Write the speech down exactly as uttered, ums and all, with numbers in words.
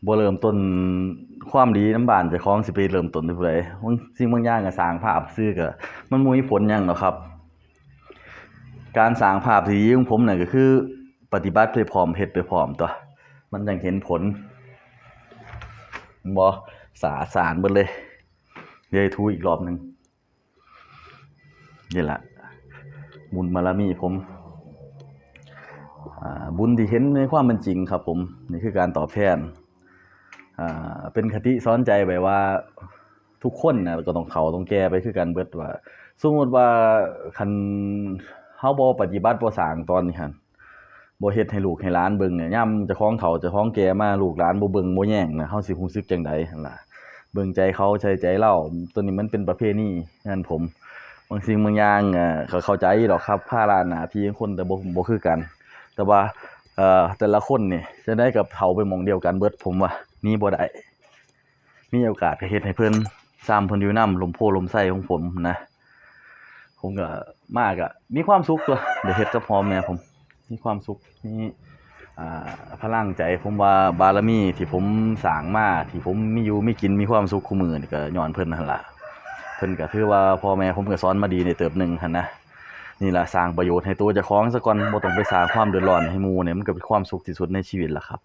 บ่เริ่มต้นความดีนำบ้านเจ้าของ สิไปเริ่มต้นที่ผู้ใด บางสิ่งบางอย่างก็สร้างภาพซื่อก็ มันบ่มีผลหยังดอกครับ การสร้างภาพที่ดีของผมน่ะก็คือ ปฏิบัติไปพร้อม เฮ็ดไปพร้อมตั๊ว มันจั่งเห็นผล เห็นบ่ สะอาดสะอ้านเบิดเลย เดี๋ยวให้ถูอีกรอบหนึ่ง นี่ล่ะ บุญบารมีผม อ่า บุญที่เห็นในความเป็นจริงครับผม นี่คือการตอบแทน อ่า เป็นคติสอนใจไว้ว่า ทุกคนน่ะก็ต้องเฒ่าต้องแก่ไปคือกันเบิด ว่า สมมุติว่าคันเฮาบ่ปฏิบัติบ่สร้างตอนนี้หั่น บ่เฮ็ดให้ลูกให้หลานเบิ่งเนี่ย ยามเจ้าของเฒ่าเจ้าของแก่มา ลูกหลานบ่เบิ่งบ่แยงนะ เฮาสิรู้สึกจั่งใดหั่นล่ะ เบิ่งใจเขาใส่ใจลาว ตัวนี้มันเป็นประเพณีเฮือนผม บางสิ่งบางอย่าง เอ่อ ก็เข้าใจดอกครับ ภาระหน้าที่ของคนแต่บ่ บ่คือกัน แต่ว่า เอ่อ แต่ละคนนี่จั่งใดก็เฒ่าไปหม่องเดียวกันเบิด ผมว่าหนีบ่ได้ มีโอกาสก็เฮ็ดให้เพิ่น ซำเพิ่นอยู่นำร่มโพธิ์ร่มไทรของผมนะ ผมก็มาก็มีความสุขตั๊ว ได้เฮ็ดกับพ่อแม่ผม มีความสุข มี อ่า พลังใจ ผมว่าบารมีที่ผมสร้างมา ที่ผมมีอยู่มีกิน มีความสุขคู่มื้อนี่ก็ญ้อนเพิ่นหั่นล่ะ เพิ่นก็ถือว่าพ่อแม่ผมก็สอนมาดีในเติบหนึ่งหั่นนะ นี่ล่ะ สร้างประโยชน์ให้ตัวเจ้าของซะก่อน บ่ต้องไปสร้างความเดือดร้อนให้หมู่เนี่ย มันก็เป็นความสุขที่สุดในชีวิตล่ะครับ